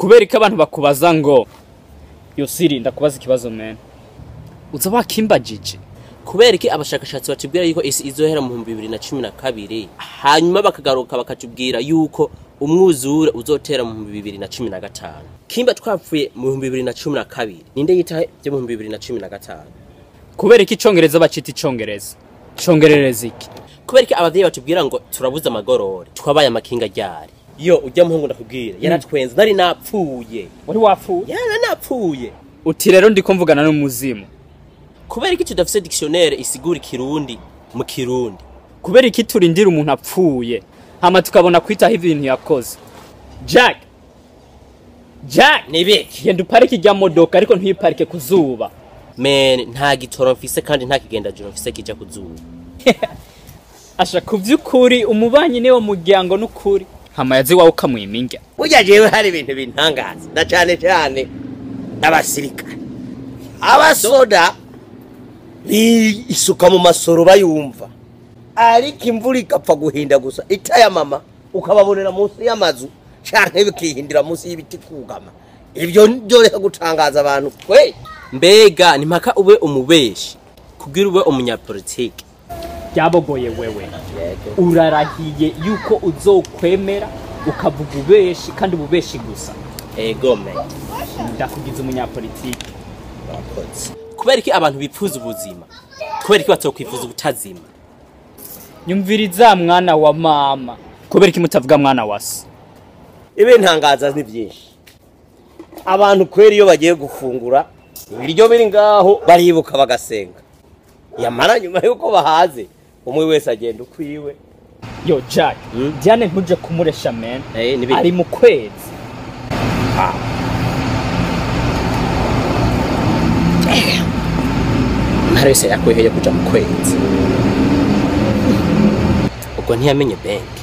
Kubera ko abantu bakubaza ngo yo Siri, ndakubaza ikibazo man, uza wakimbajije. Kubera iki abashakashatsi batubwira yuko isi izohera mu 2012, hanyuma bakagaruka bakatubwira yuko umwuzure uzotera mu 2015? Kimba twapfuye mu 2012, ninde yitahe byo mu 2015? Kubera iki icongereza bacita icongereza? Congerereza iki? Kubera iki abavyeyi batubwira ngo turabuze amagorore, twabaye amakinga ryari? Yo ujya muhungu ndakubwira, yaratwenze, nari napfuye. Wari wapfuye? Yara napfuye. Uti rero ndiko mvugana n'umuzimu. Kubera iki tudafise dictionnaire isigura ikirundi mu kirundi? Kubera iki turindira umuntu apfuye hama tukabona kwitaho ibintu yakoze? Jack, Jack, Nibiki? genda uparike ijya modoka, ariko ntuyiparike ku zuba. Men, nta gitoro mfise kandi nta kigendajuru mfise kija kuzuba. Asha, ku vy'ukuri umubanyi niwo muryango n'ukuri, hama yazi wawe ukamwima indya. Burya jewe hari ibintu bintangaza, na cane cane abasirikare, abasoda isuka mu masoro bayumva, ariko imvura igapfa guhinda gusa itaya mama, ukababonera munsi y'amazu canke bikihindira munsi y'ibiti kugama. Ibyo byoreka gutangaza abantu kwe. Mbega ni mpaka ube umubeshi kugira ube umunyapolitike? Byabogoye wewe, urarahiye yuko uzokwemera ukavuga ubeshi kandi ububeshi gusa? Ego me. Ndakugize umunyapolitike. Kubera iki abantu bipfuza ubuzima, kubera iki batokwifuza ubutazima? Nyumviriza mwana wa mama, kubera iki mutavuga mwana wa se? Ibintangaza ni byinshi. Abantu kweri iyo bagiye gufungura ibiryo biri ngaho baribuka bagasenga, yamara nyuma yuko bahaze umwe wese agenda ukwiwe. Yo Jack, Diane ntuje kumuresha man. Nibiki? Ari mu kwezi. Ntare yose yakwiheye kuja mu kwezi, ubwo ntiyamenye benki.